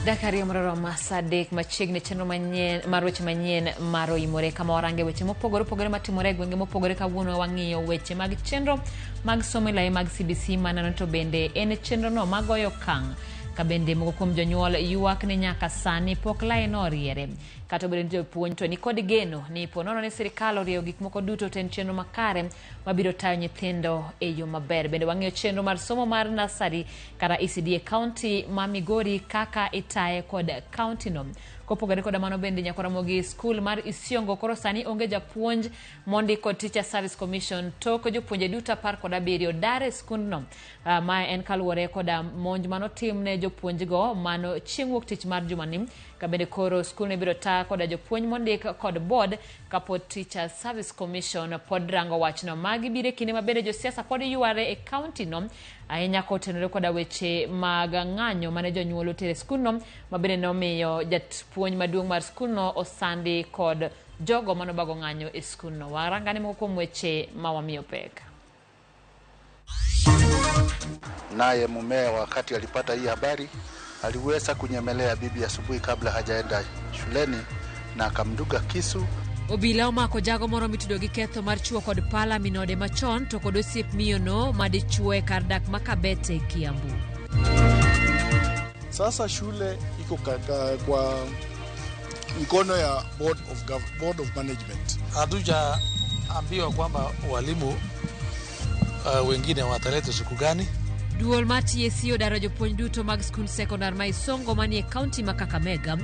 Dakika ariyo moromo saa adek machiegni chenro manyien mar weche manyien mar oimore kama warange weche mopogore opogore matimore e gwenge mopogore. Kawuono wang'iyo weche mag chenro mag somo e lai mag CBC manano to bende en chenro no magoyo okang' ka bende moko kuom jonyuol ywak ni nyaka sani pok lai no oriere. Kata obedo ni jopuonj to nikod geno ni po nono ni sirikal orieyo gik moko duto to en chenro makare mabiro tayo nyithindo e yo maber. Bende wang'iyo chenro mar somo mar nasari kata ECD e kaunti ma Migori kaka itaye kod kaunti no. Kopogore koda mano bende nyaka Ramogi skul mar Isiongo koro sani onge japuonj mondik kod Teacher Service Commission tok jopuonje duto 17 dar e skundno. Mae en kaluwore koda monj manotim ne jopuonjgo mano chieng' wuok tich mar jumani ka bende koro skul ibiro ta koda jopuonj mondik kod board kapod Teacher Service Commission pod rango wachno. Magi biro e kinde ma bende josiasa pod yware e kaunti no ahinya kotenore koda weche mag ng'anyo mane jonyuol otero e skundno ma bende nomiyo japuonj maduong' mar skundno osandi kod jogo manobago ng'anyo e skundno. Warangane moko kuom weche ma wamiyo pek. Naye mumewe wakati alipata hii habari aliweza kunyemelea bibi asubuhi kabla hajaenda shuleni na akamduga kisu. Obila omako jago moro mitudo gi ketho mar chuo kod pala minode machon to kod osiep miyono madichuo e kar dak ma Kabete, Kiambu. Sasa shule iko kaka kwa mkono ya board of management. Hatujaambiwa kwamba walimu wengine wataleta siku gani. Duol mar TSC odaro jopuonj duto mag skund sekondar ma Isongo manie kaunti ma Kakamega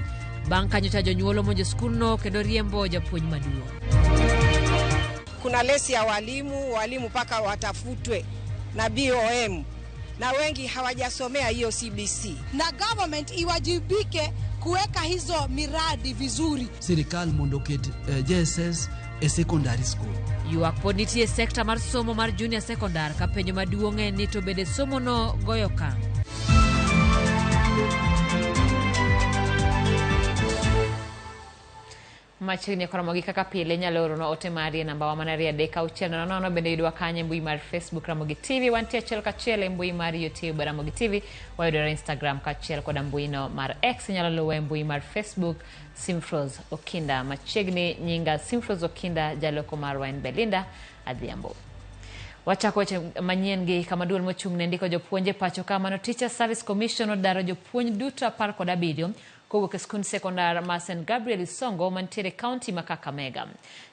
bang' ka nyocha jonyuol omonjo skundno kendo riembo japuonj maduong'. Kuna lesi ya walimu, walimu mpaka watafutwe na BOM na wengi hawajasomea hiyo CBC. Na government iwajibike kuweka hizo miradi vizuri. Sirikal mondo oket JSS e secondary school. Ywak pod nitie e sekta mar somo mar junior secondar ka penjo maduong' en ni to bende somono goyo okang'. Machiegni koromo gi kaka pile inyalo oronwa ote mari e namba wa mana 23600. Bende yudwa kanyo e mbui mar Facebook Ramogi TV, wantie achiel kachiel e mbui mar YouTube Ramogi TV, wayudore Instagram kaachiel koda mbui no mar X. Inyalo luwa e mbui mar Facebook Simfros Okinda. Machiegni nyinga Simfros Okinda, jaloko marwa en Belinda Adhiambo. Wachako weche manyien gi kama duol mochung' ne ndiko jopuonj e pacho ka mano Teacher Service Commission odaro jopuonj duto 17 kowuok e skund sekondar ma St Gabriel Isongo mantiere e kaunti ma Kakamega.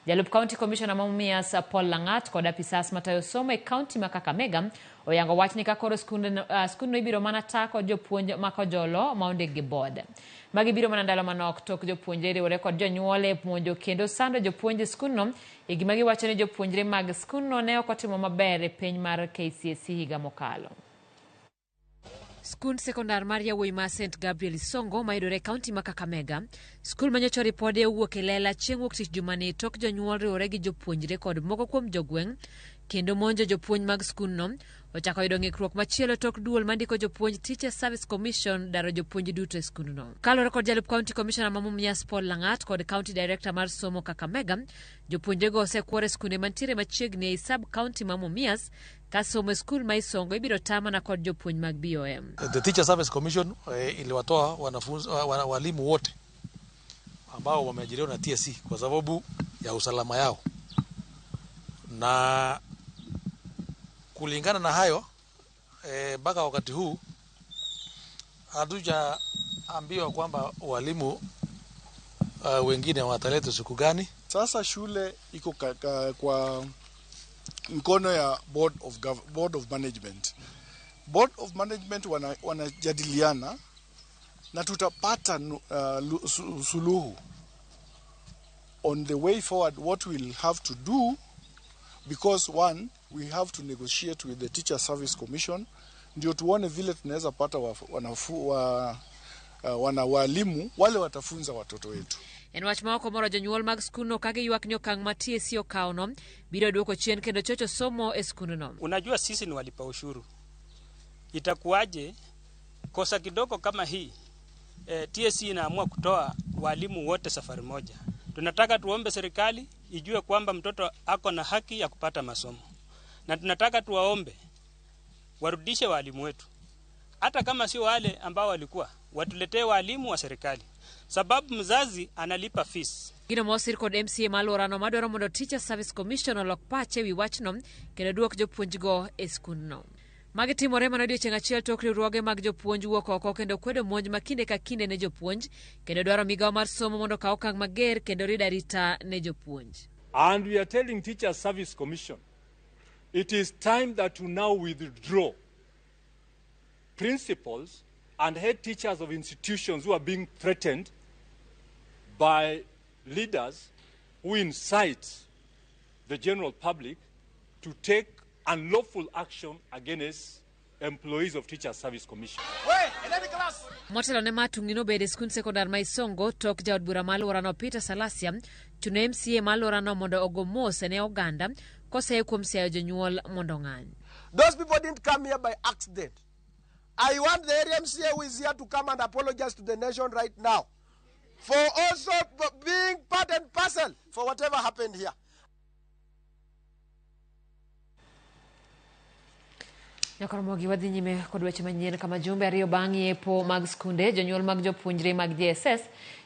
Jalup County Commissioner ma Mumias Paul Langat kod apisas matayo somo e kaunti ma Kakamega oyango wachni ka koro skundno ibiro mana ta kod jopuonj ma kojolo ma ondik gi board. Magi biro mana ndalo manok tok jopuonjre riwore kod jonyuol e monjo kendo sando jopuonj e skundno e gima giwacho ni jopuonjre mag skundno ne ok otimo maber e penj mar KCSE higa mokalo. Skund sekondar mar yawuoyi ma St Gabriel Isongo mayudore e kaunti ma Kakamega, skul ma nyocha ripode owuok e lela chieng' wuok tich jumani tok jonyuol riwore gi jopuonjre kod moko kuom jogweng' kendo monjo jopuonj mag skundno. Ochako yudo ng'ikruok machielo tok duol mandiko jopuonj Teacher Service Commission daro jopuonj duto e skundno. Kaluwore kod jalup County Commissioner ma Mumias Paul Langat kod County Director mar somo Kakamega, jopuonjrego osekwor e skunde mantiere machiegni ei sub county ma Mumias ka somo e skul ma Isongo ibiro ta mana kod jopuonj mag BOM. The Teacher Service Commission iliwatoa wanafunzi walimu wote ambao wameajiriwa na TSC kwa sababu ya usalama yao, na kulingana na hayo mpaka wakati huu hatujaambiwa kwamba walimu wengine wataleta siku gani. Sasa shule iko kaka kwa mkono ya board of management. Board of management wanajadiliana na tutapata suluhu on the way forward what we'll have to do, because one, we have to negotiate with the Teacher Service Commission ndio tuone vile tunaweza pata wana walimu wale watafunza watoto wetu. En wach ma ok omoro jonyuol mag skundno ka giywak ni okang' ma TSC okawono biro duoko chien kendo chocho somo e skundno. Unajua sisi ni walipa ushuru. Itakuwaje kosa kidogo kama hii TSC inaamua kutoa walimu wote safari moja? Tunataka tuombe serikali ijue kwamba mtoto ako na haki ya kupata masomo. Na tunataka tuwaombe warudishe walimu wetu. Hata kama sio wale ambao walikuwa, Watuletee walimu wa serikali, sababu mzazi analipa fees. Gino ma osir kod MCA ma alworano madwaro mondo Teacher Service Commission olok pache ewi wachno kendo duok jopuonjgo e skundno. Magi timore mana odiechieng' achiel tok riwruoge mag jopuonj wuok oko kendo kwedo monj ma kinde ka kinde ne jopuonj kendo dwaro migawo mar somo mondo okaw okang' mager kendo rid arita ne jopuonj. And we are telling Teacher Service Commission, it is time that you now withdraw principals and head teachers of institutions who are being threatened by leaders who incite the general public to take unlawful action against employees of Teacher Service Commission. Motelo ne ma tungni nobedo e skund sekondar ma Isongo tok jaod bura ma alworano Peter Salasia chuno MCA ma alworano mondo ogo mos ne oganda koseye kuom siayo jonyuol mondo ong'any. Those people didn't come here by accident. I want the area MCA who is here to come and apologize to the nation right now for also being part and parcel for whatever happened here. Nyakoromogi wadhi nyime kod weche manyien kama jumbe ariyo bang' yepo mag skunde jonyuol mag jopuonjre mag JSS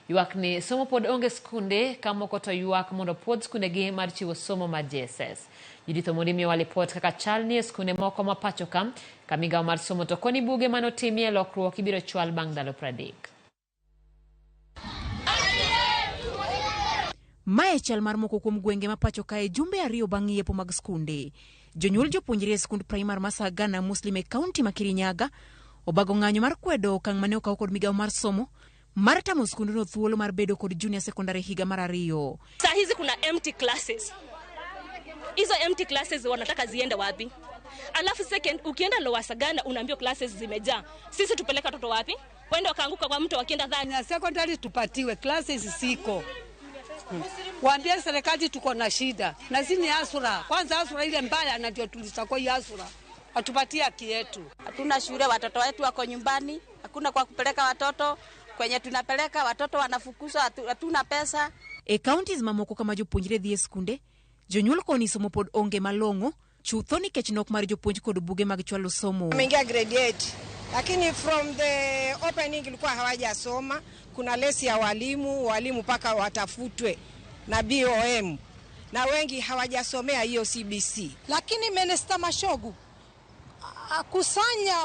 ywak ni somo pod onge skunde ka moko to ywak mondo puodh skundegi mar chiwo somo mar JSS. Judith Omondi miyowa lipot kaka chal ni e skunde moko ma pacho ka ka migawo mar somo to koni buge manotimie lokruok ibiro chwal bang' ndalo 30. Mae chal mar moko kuom gwenge ma pacho kae jumbe ariyo bang' yepo mag skunde. Jonyuol jopuonjre e skund primar ma Sagana Muslim e kaunti ma Kirinyaga obago ng'anyo mar kwedo okang' mane okaw kod migawo mar somo mar tamo skundno thuolo mar bedo kod junior secondary higa mar ariyo. Saa hizi kuna empty classes. Hizo empty classes wanataka ziende wapi? Alafu second, ukienda Lower Sagana unaambiwa classes zimejaa. Sisi tupeleka watoto wapi? Waende wakaanguka kwa mto wakienda dhani. Secondary tupatiwe classes siko. Waambie serikali tuko na shida. Na si ni asura. Kwanza asura ile mbaya na ndio tulichagua hii asura. Watupatie haki yetu. Hatuna shule, watoto wetu wako nyumbani, hakuna kwa kupeleka watoto. Kwenye tunapeleka watoto wanafukuzwa, hatuna pesa. E counties mamoko kama jopuonjre dhi e skunde, jonyuol koni somo pod onge malong'o, chutho nikech nok mar jopuonj kod buge mag chwalo somo. Wameingia grade 8. Lakini from the opening ilikuwa hawajasoma, kuna lesi ya walimu, walimu paka watafutwe na BOM. Na wengi hawajasomea hiyo CBC. Lakini Minister Mashogu akusanya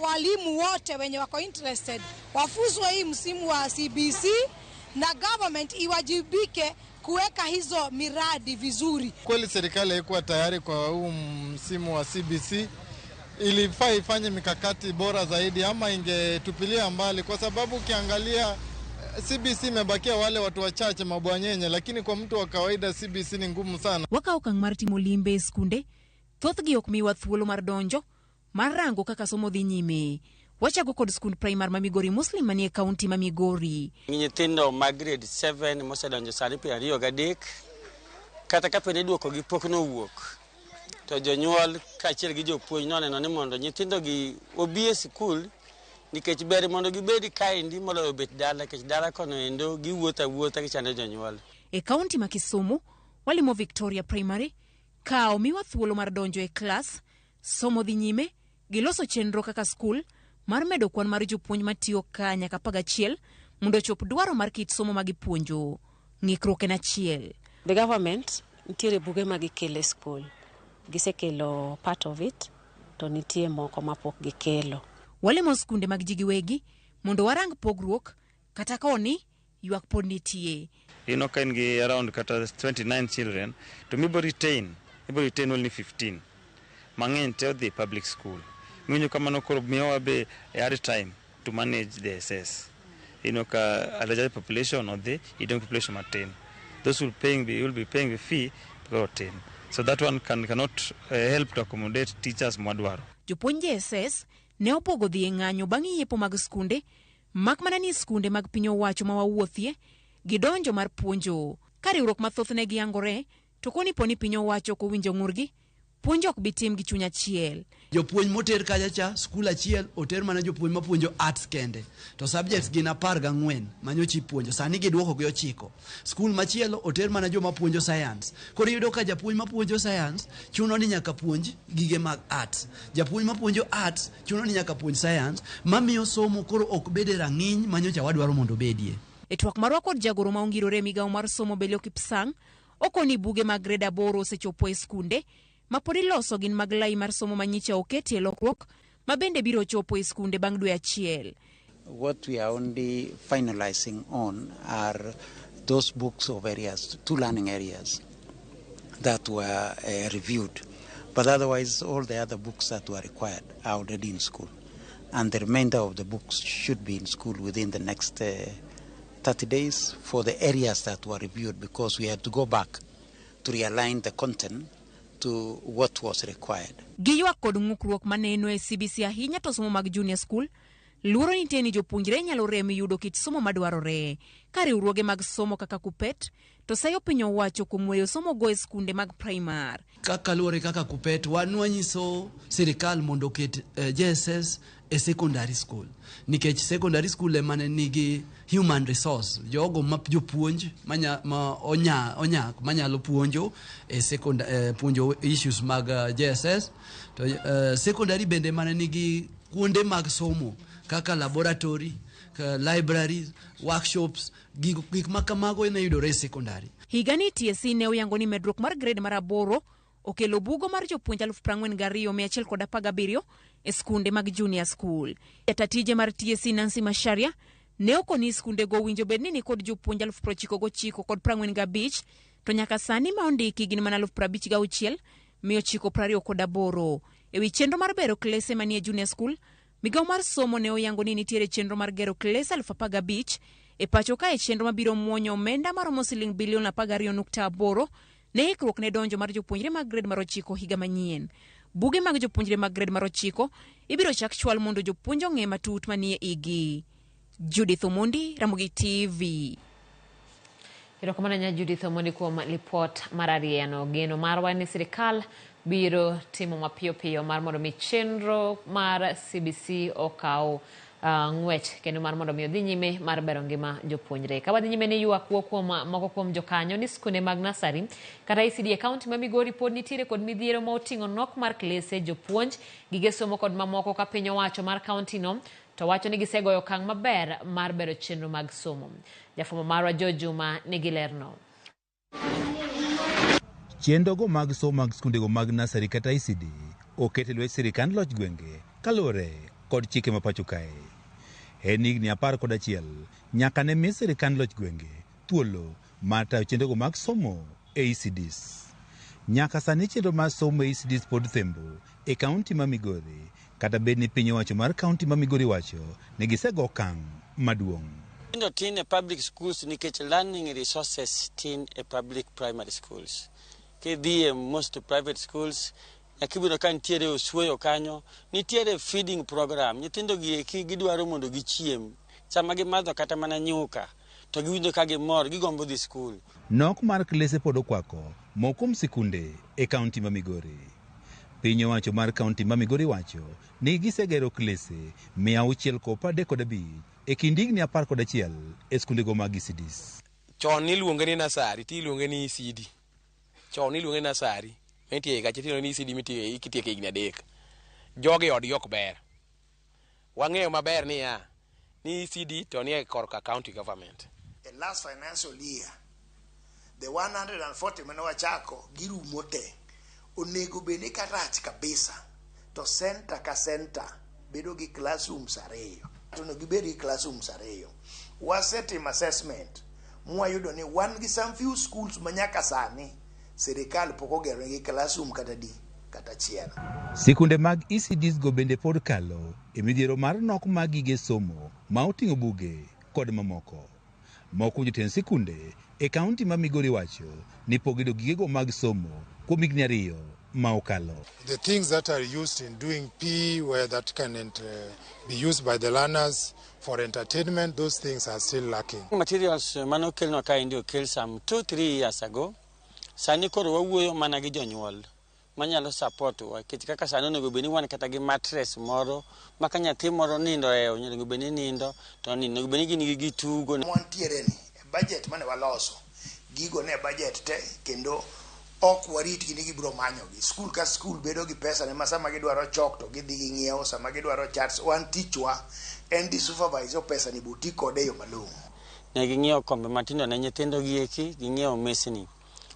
walimu wote wenye wako interested wafuzwe hii msimu wa CBC na government iwajibike kuweka hizo miradi vizuri. Kweli serikali haikuwa tayari kwa huu msimu wa CBC. Ilifaa ifanye mikakati bora zaidi ama ingetupilia mbali, kwa sababu ukiangalia CBC imebakia wale watu wachache mabwanyenye, lakini kwa mtu wa kawaida CBC ni ngumu sana. Wakawo okang' mar timo limbe e skunde, thothgi ok miwa thuolo mar donjo mar rango kaka somo dhi nyime. Wachako kod skund primar ma Migori Muslim manie kaunti ma Migori. Nyithindo ma grade 7 mosedonjo sani 23 kata kapo ni duokogi pok nowuok, to jonyuol kaachiel gi jopuonj noneno ni mondo nyithindogi obi e sikul nikech ber mondo gibed kaendi moloyo bet dala, nikech dala kono endo giwuotho awuotha gichando jonyuol. E kaunti ma Kisumu, walimo Victoria Primary ka omiwa thuolo mar donjo e klas, somo dhi nyime, giloso chenro kaka skul mar medo kwan mar jopuonj matiyo ka nyaka 11 mondo ochop dwaro mar kit somo ma gipuonjo. Ng'ikruok en achiel. The government nitiere buge ma gikelo e skul. Gisekelo part of it, to nitie moko mapok gikelo. Walimo skunde mag ji giwegi mondo warang pogruok kata koni ywak pod nitie. Ino ka in gi around kata 29 children to mibo retain only 15. Mang'eny te odhi public school. Miwinjo kamano koro miyowa be a hard time to manage the SS. Ino ka a larger population odhi, idong population matin. Those will be paying the fee because tin. So that one cannot help to accommodate teachers mwadwaro. Jopuonj JSS ne opogo dhi e ng'anyo bang' yepo mag skunde, mak mana ni skunde mag piny owacho ma wawuothie gidonjo mar puonjo. Ka riwruok mathoth ne giyangore, to koni poni piny owacho ok owinjo ng'urgi, Puonj ok bi tim gi chuny achiel. Jopuonj moter kacha cha, skul achiel oter mana jopuonj mapuonjo arts kende. To subjects gin 14 manyocha ipuonjo, sani giduoko gi 9. Skul machielo oter mana joma puonjo science. Koro iyudo ka japuonj mapuonjo science chuno ni nyaka puonj gige mag arts. Japuonj mapuonjo arts chuno ni nyaka puonj science, mamiyo somo koro ok bed e rang'iny manyocha wadwaro mondo obedie. E twak marwa kod jagoro ma ongirore e migawo mar somo Belio Kipsang, okoni buge mag grade 8 osechopo e skunde ma pod iloso gin mag lai mar somo manyicha oketie lokruok ma bende biro chopo e skunde bang' dwe achiel. What we are only finalizing on are those books of areas, 2 learning areas that were reviewed. But otherwise, all the other books that were required are already in school. And the remainder of the books should be in school within the next 30 days for the areas that were reviewed, because we had to go back to realign the content to what was required. Giywak kod ng'ukruok maneno e CBC ahinya to somo mag junior school, luoro nitie ni jopuonjre nyalo rem yudo kit somo madwarore. Ka riwruoge mag somo kaka KUPPET to sayo piny owacho kuom weyo somo go e skunde mag primar. Kaka luwore kaka KUPPET, wan wanyiso sirikal mondo oket JSS e secondary school, nikech secondary school ema ne nigi human resource, jogo ma jopuonj ma onyak manyalo puonjo e puonjo issues mag JSS. To secondary bende mane nigi kuonde mag somo kaka laboratory, libraries, workshops, gik ma kamago ne yudore e secondary. Higani TSC ne oyango ni medruok mar grade mar 8 okelo bugo mar jopuonj aluf prang'wen gariyo mia achiel kod apar gabiriyo e skunde mag junior school. Jata tije mar TSC Nancy Macharia ne okoni skundego owinjo bed ni nikod jopuonj aluf prochiko gochiko kod prang'wen gabich, to nyaka sani ma ondiki gin mana aluf prabich gauchiel mia ochiko prariyo kod aboro. E wi chenro mar bero klese manie junior school, migawo mar somo ne oyango ni nitiere chenro mar gero klese aluf apar gabich e pacho ka e chenro mabiro muonyo omenda maromo siling bilion apar gariyo nukta aboro ne ikruok ne donjo mar jopuonjre mag grade mar 9 higa manyien. Buge mag jopuonjre mag grade mar 9 ibiro chak chwal mondo jopuonj ong'e matut manie igi. Judith Omondi, Ramogi TV. Erokamano ahinya Judith Omondi kuom lipot mar ariyono. Geno marwa ni sirikal biro timo mapiyo piyo mar mondo mi chenro mar CBC okaw ng'wech kendo mar mondo mi odhi nyime mar bero ngima jopuonjre. Ka wadhi nyime ni ywak wuok kuom moko kuom jokanyo ni skunde mag nasari kata ECD e kaunti ma Migori pod nitiere kod midhiero ma oting'o nok mar klese, jopuonj, gige somo kod mamoko ka piny owacho mar kaunti no to wacho ni gisegoyo okang' maber mar bero chenro mag somo. Jafwambo marwa George Juma nigi lerno. Chenrogo mag somo mag skundego mag nasari kata ECD oket e lwet sirikand loch gwenge kaluwore kod chike ma pacho kae. En higni 11 nyaka ne mi sirikand loch gwenge thuolo mar tayo chenrogo mag somo e ECDs. Nyaka sani chenro mar somo e ECDs pod thembo e kaunti ma Migori, kata bed ni piny owacho mar kaunti ma Migori wacho ni gisego okang' maduong'. Nyithindo tin e public schools nikech learning resources tin e public primary schools. Kidhi e most private schools, nyaka ibiro ka nitiere osuoyo kanyo, nitiere feeding program. Nyithindo gi eki gidwaro mondo gichiem. Sama gimadho kata mana nyuka, to giwinjo ka gimor, gigombo dhi skul. Nok mar klese pod okwako moko kuom sikunde e kaunti ma Migori. Piny owacho mar kaunti ma Migori wacho ni gisegero klese mia auchiel kod pradek kod abich e kind higni 11 e skundego mag ECDs. Chon niluonge ni nasari, ti iluonge ni ECD. Chon niluonge ni nasari, mitiye kacha tiluonge ni ECD mitiye kitieko higni 3. Jogi odgi ok ber. Wang'eyo maber niya, ni ECD to nie korka county government. The last financial year, the 140 mane wachako girumo te. Onego bed ni karach kabisa to center ka center bedo gi classrooms 2. To onego gibed gi classrooms 2. Wasetimo assessment mwayudo ni wan gi some few schools ma nyaka sani sirikal pok ogero negi classroom kata di kata achiel. Sikunde mag ECDs go bende pod kalo e midhiero mar nok mag gige somo ma oting'o buge kod mamoko. Moko kuom jotend sikunde e kaunti ma Migori wacho ni pok giyudo gigego mag somo kuom higni 2 ma okalo. The things that are used in doing PE where that can be used by the learners for entertainment, those things are still lacking. Materials mane okelnwa kaendi okel some 2-3 years ago. Sani koro wawuoyo mana gi jonyuol. manyalo support wa nikech kaka sani onego bed ni wan kata gi mattress moro ma ka nyathi moro nindo e onego bed ni nindo to nindo onego bed ni gin gi gitugo. Wantiere ni e budget mane waloso gigo ne budget te kendo ok waritgi ni gibiro manyogi. Skul ka skul bedo gi pesa ne ma sama gidwaro chok to gidhi ging'iewo, sama gidwaro charts, wan tichwa en dhi supervise pesa ni buti kode e yo malong'o. Ne ging'iewo kombe matindo ne nyithindo gi eki, ging'iewo mesni.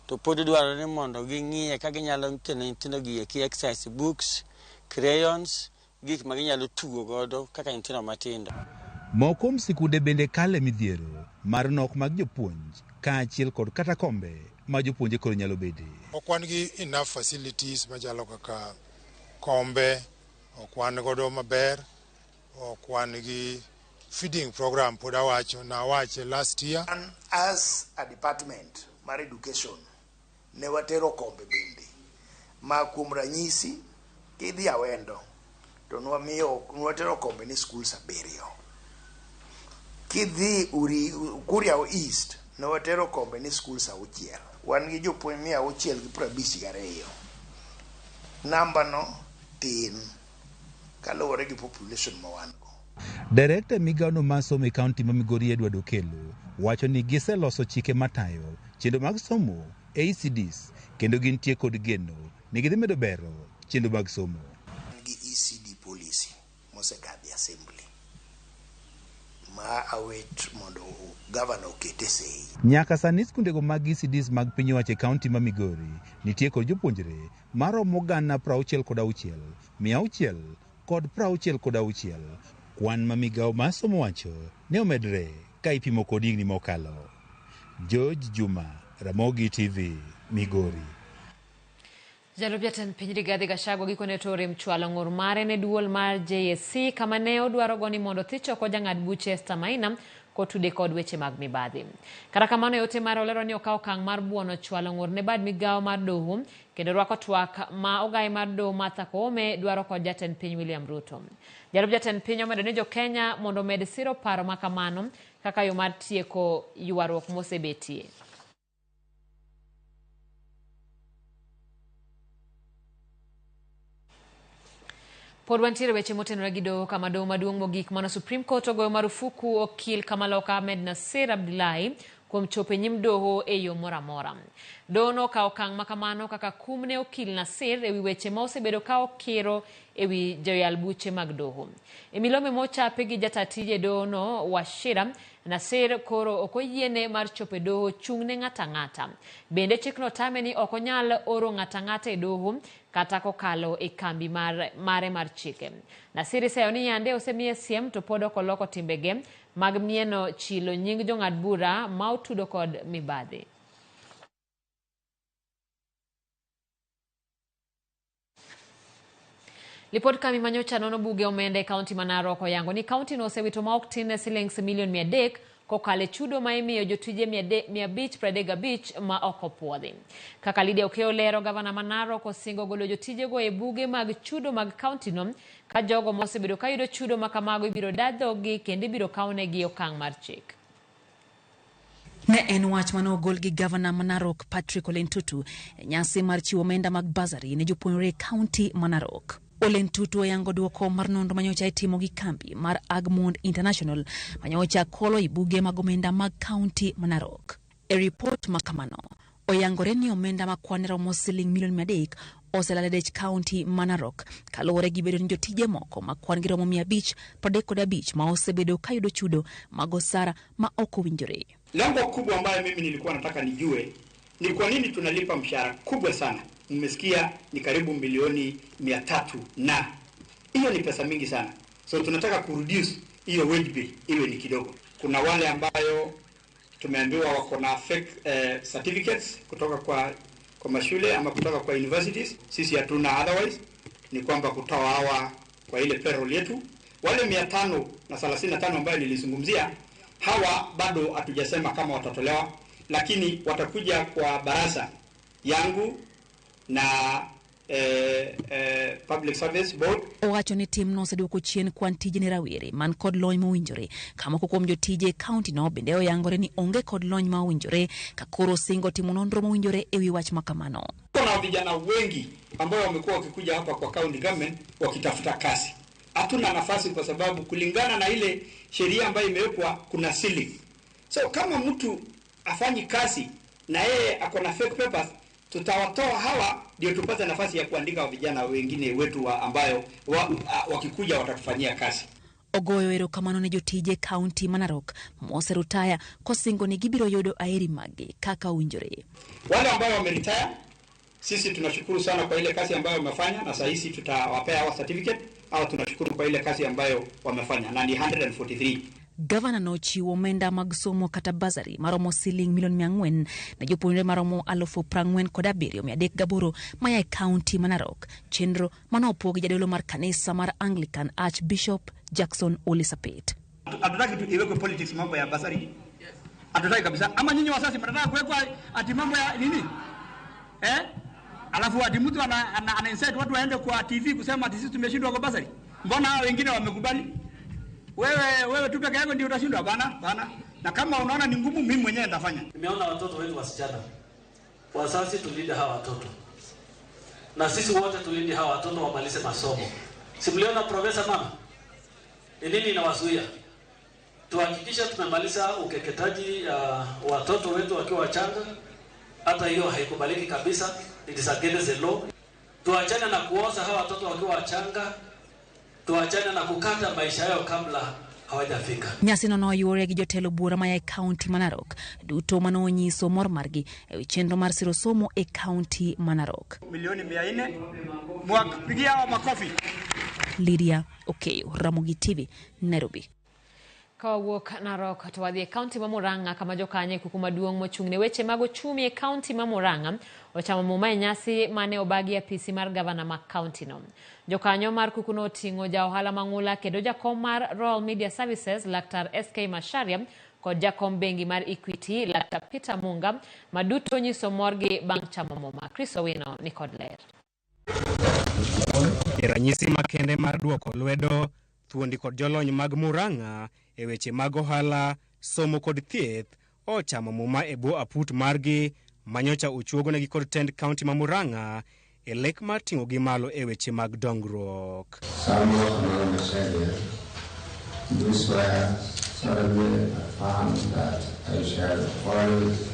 To pod dwarore ni mondo ging'iye ka ginyalo kelo ne nyithindo gi eki exercise books, crayons, gik ma ginyalo tugo godo kaka nyithindo matindo. Moko kuom sikunde bende kale midhiero mar nok mag jopuonj kaachiel kod kata kombe ma jopuonje koro nyalo bede. Ok wan gi enough facilities machalo kaka kombe, ok wan godo maber, ok wan gi feeding program pod awacho nawache last year. And as a department mar education ne watero kombe bende ma kuom ranyisi kidhi Awendo to nwamiyo nwatero kombe ni schools 7. Kidhi Kuria East ne watero kombe ni schools 6. Wan gi jopuonj 652. Namba no tin kaluwore gi population ma wan go. Direkta migawono mar somo e kaunti ma Migori Edward Okello wacho ni giseloso chike matayo chenro mag somo e ECDs kendo gintie kod geno ni gidhi medo bero chenro mag somo. Gi ECD policy mosekadhi assembly ma await mondo governor okete sei. Nyaka sani skundego mag ECDs mag piny owacho e kaunti ma Migori nitie kod jopuonjre maromo 66,666. Kwan ma migawo mar somo wacho ne omedre ka ipimo kod higni mokalo. George Juma, Ramogi TV, Migori. Jalup jatend piny Rigathi Gachagua gikone to orem chwalo ng'ur mare ne duol mar JSC kama ne odwaro go ni mondo thich oko jang'ad buche Esther Maina kotude kod weche mag mibadhi. Kata kamano e ote mare olero ni okawo okang' mar buono chwalo ng'ur ne bad migawo mar doho kendo rwako twak ma ogai mar doho Martha Koome dwaro kod jatend piny William Ruto. Jalup jatend piny omedo ni jo-Kenya mondo omed siro paro ma kamano kaka yo mar tieko ywaruok mosebetie. Pod wantiere weche motenore gi doho kama doho maduong' mogik mano Supreme Court ogoyo marufuku okil Kamaloka Ahmed Nasir Abdullahi kuom chopo e nyim doho e yo moro amora. Doho nokawo okang' ma kamano kaka kum ne okil Nasir ewi weche ma osebedo ka okiro ewi joyal buche mag doho. E milome mochapi gi jata tije doho no Wachira, Nasir koro ok oyiene mar chopo e doho chung' ne ng'ato ang'ata. Bende chikno tame ni ok onyal oro ng'ato ang'ata e doho kata kokalo e kambi mare mar chike. Nasir iseyo ni yande osemiye siem to pod ok oloko timbege mag mieno chilo nying jong'ad bura ma otudo kod mibadhi. Lipod kambi manyocha nono buge omenda e kaunti ma Narok oyango ni kaunti no osewito ma ok tin ne silings milion 300 kokalo e chudo ma imiyo jotije 535 ma ok opuodhi. Kaka Lydia Okeyo lero, gavana ma Narok osingo golo jotijego e buge mag chudo mag kaunti no ka jogo mosebedo ka yudo chudo ma kamago ibiro da dhoggi kendo ibiro kawnegi okang' mar chik. Ne en wach mane ogol gi gavana ma Narok Patrick Ole Ntutu e nyasi mar chiwo omenda mag bursary ne jopuonjre e kaunti ma Narok. Ole Ntutu oyango duoko mar nonro manyocha itimo gi kambi mar Agmond International manyocha kolo e buge mag omenda mag kaunti ma Narok. E ripot ma kamano, oyangore ni omenda ma kwan romo siling milion 300 oselal e dech kaunti ma Narok kaluwore gi bedo ni jotije moko ma kwan gi romo 535 ma osebedo kayudo chudo mag osara ma ok owinjore. Lengo kubwa ambayo mimi nilikuwa nataka nijue ni kwa nini tunalipa mshahara kubwa sana. Mmesikia ni karibu milioni 300, na hiyo ni pesa mingi sana. So tunataka kureduce hiyo wage bill iwe ni kidogo. Kuna wale ambayo tumeambiwa wako na fake certificates kutoka kwa mashule ama kutoka kwa universities. Sisi hatuna otherwise, ni kwamba kutoa hawa kwa ile payroll yetu. Wale 535 ambayo nilizungumzia, hawa bado hatujasema kama watatolewa, lakini watakuja kwa baraza yangu na Public Service Board. Owacho ni timno oseduoko chien kwan tije ne rawere man kod lony mowinjore ka moko kuom jotije e kaunti no bende oyangore ni onge kod lony ma owinjore ka koro singo timo nonro mowinjore e wi wach makamano. Kuna vijana wengi ambao wamekuwa wakikuja hapa kwa county government wakitafuta kazi. Hatuna nafasi kwa sababu kulingana na ile sheria ambayo imewekwa kuna ceiling. So kama mtu afanyi kazi na yeye ako na fake papers, tutawatoa hawa ndio tupate nafasi ya kuandika vijana wengine wetu wa ambayo wakikuja watatufanyia kazi. Ogoyo erokamano ne jotije kaunti ma Narok moserutaya kosingo ni gibiro yudo aeri maggi kaka owinjore. Wale ambao wameretire, sisi tunashukuru sana kwa ile kazi ambayo wamefanya, na saa hizi tutawapea hawa certificate au tunashukuru kwa ile kazi ambayo wamefanya na ni 143. Gavana nochiwo omenda mag somo kata basari maromo siling milion 400 ne jopuonjre maromo 47,338 maya e kaunti ma Narok, chenro manopogi jadolo mar kanisa mar Anglican Archbishop Jackson Ole Sapit. Hatutaki tu iwekwe politics mambo ya basari. Hatutaki kabisa. Ama nyinyi wazazi mnataka kuwekwa ati mambo ya nini? Alafu ati mtu ana incite watu waende kwa TV kusema ati sisi tumeshindwa kwa basari. Mbona hao wengine wamekubali? Wewe tu peke yako ndio utashindwa bana. Na kama unaona ni ngumu, mimi mwenyewe nitafanya. Nimeona watoto wetu wasichana. Wazazi tulinde hawa watoto. Na sisi wote tulinde hawa watoto wamalize masomo. Simuliona profesa mama? Ni nini inawazuia? Tuhakikishe tumemaliza ukeketaji watoto wetu wakiwa wachanga. Hata hiyo haikubaliki kabisa. It is against the law. Tuachane na kuoza hawa watoto wakiwa wachanga. Tuachane na kukata maisha yao kabla hawajafika. Nyasino noyuore gi jotelo buora maya e kaunti ma Narok duto manonyiso mor margi ewi chenro mar siro somo e kaunti ma Narok. Milioni 400, mwapigia hawa makofi. Lydia Okeyo, Ramogi TV, Nairobi. Kawuok Narok to wadhi e kaunti ma Murang'a kama jokanyo e kuku maduong' mochung' ne weche mag ochumi e kaunti ma Murang'a ochamo muma e nyasi mane obagi apisi mar gavana ma kaunti no. Jokanyo mar kukuno oting'o ja ohala mang'ula kendo jakom mar Royal Media Services Laktar SK Macharia kod jakom bengi mar Equity Laktar Peter Munga maduto nyiso morgi bang' chamo muma. Chris Owino ni kod ler. E ranyisi makende mar duoko lwedo thuondi kod jolony mag Murang'a e weche mag ohala, somo kod thieth ochamo muma e bwo aput margi manyocha ochuogonegi kod tend kaunti ma Murang'a e lek mar ting'ogi malo e weche mag dongruok. Samuel Macharia, do swear solemnly affirm that I shall always.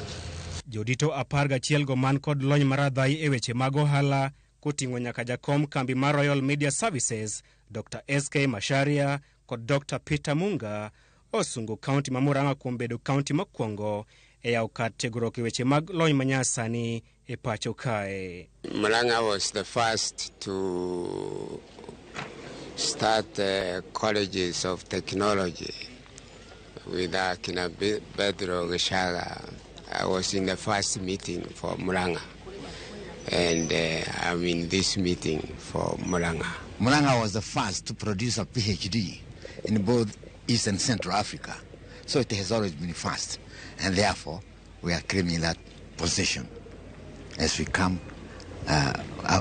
Jodito 11 go man kod lony maradhai e weche mag ohala koting'o nyaka jakom kambi mar Royal Media Services Dr. SK Macharia kod Dr. Peter Munga osungo kaunti ma Murang'a kuom bedo kaunti mokwongo e yawo kar tiegruok e weche mag lony manyasani e pacho kae. Murang'a was the first to start colleges of technology with Akina Pedro Geshaga. I was in the first meeting for Murang'a, and I'm in this meeting for Murang'a. Murang'a was the first to produce a PhD in both East and Central Africa. So it has always been first, and therefore we are claiming that position as we come,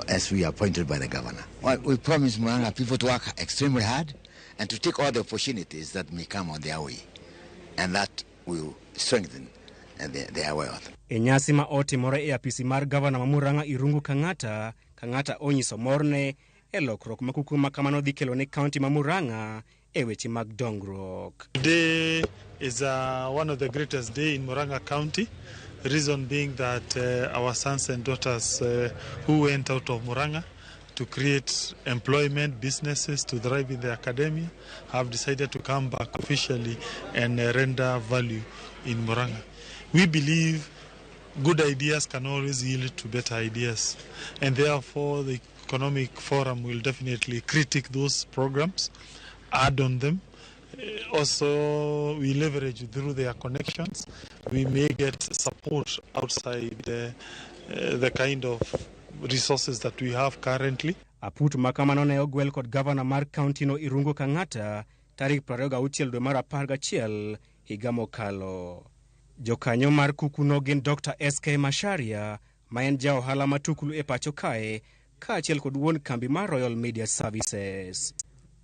as we are appointed by the governor. Well, we promise Murang'a people to work extremely hard and to take all the opportunities that may come on their way, and that will strengthen their wealth. E nyasi ma otimore e apisi mar gavana ma Murang'a Irungu Kang'ata, Kang'ata onyiso morne e lokruok ma kuku ma kamano dhi kelo ne kaunti ma Murang'a e weche mag dongruok. Today is one of the greatest day in Murang'a County. Reason being that our sons and daughters who went out of Murang'a to create employment, businesses, to thrive in the academia, have decided to come back officially and render value in Murang'a. We believe good ideas can always yield to better ideas, and therefore the Economic Forum will definitely critique those programs, add on them. Also, we leverage through their connections. We may get support outside the kind of resources that we have currently. Aput makamano ne ogwel kod gavana mar kaunti no Irungu Kang'ata tarik 26 dwe mar 11 higa mokalo. Jokanyo mar kukuno gin Dr. SK Macharia ma en ja ohala matuklu e pacho kae kaachiel kod wuon kambi mar Royal Media Services.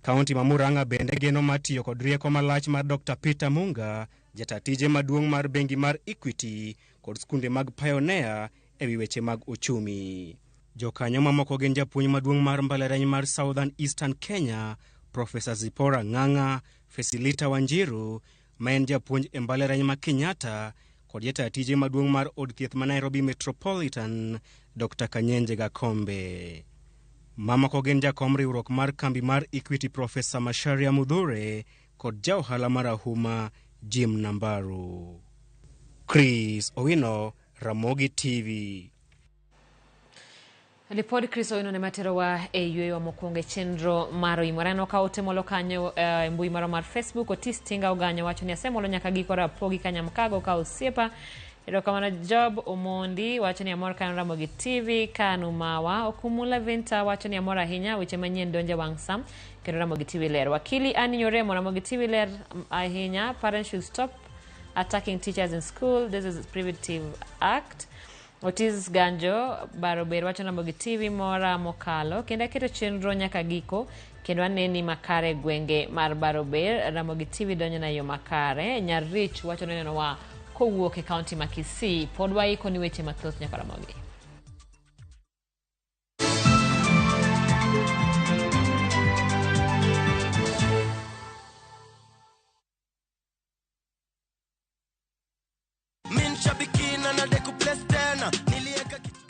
Kaunti ma Murang'a bende geno mar tiyo kod rieko malach mar Dr. Peter Munga, jata tije maduong' mar bengi mar Equity kod skunde mag Pioneer ewi weche mag uchumi. Jokanyo mamoko gin japuonj maduong' mar mbalariany mar Southern Eastern Kenya, Professor Zipporah Ng'ang'a, Fesilita Wanjiru, ma en japuonj e mbalariany ma Kenyatta, kod jata tije maduong' mar od thieth ma Nairobi Metropolitan, Dr. Kanyenje Gakombe. Mamoko gin jakom riwruok mar kambi mar Equity Professor Macharia Mudhure kod ja ohala marahuma Jim Nambaru. Chris Owino, Ramogi TV. Lipod Chris Owino ne materowa e yweyo mokwongo e chenro mar Oimore. Aneno ka ote molo kanyo e mbui marwa mar Facebook. Otis Tinga Oganyo wacho ni asemolo nyaka giko Rapogi Kanyamkago ka osiepa. Erokamano Job Omondi wacho ni amor kanyo Ramogi TV. Kanu Mawa Okumula Venta wacho ni amor ahinya weche manyien donjo e wang' sa kendo Ramogi TV ler. Wakili Annie Nyoremo Ramogi TV ler ahinya. Parents should stop attacking teachers in school. This is Preventive Act. Otis Ganjo Barober wacho Ramogi TV mora mokalo kendo aketo chenro nyaka giko kendo aneni makare gwenge mar Barober. Ramogi TV donjo na yo makare. Nyarich wacho ni nenowa kowuok e kaunti ma Kisii. Pod waiko ni weche mathoth nyaka Ramogi.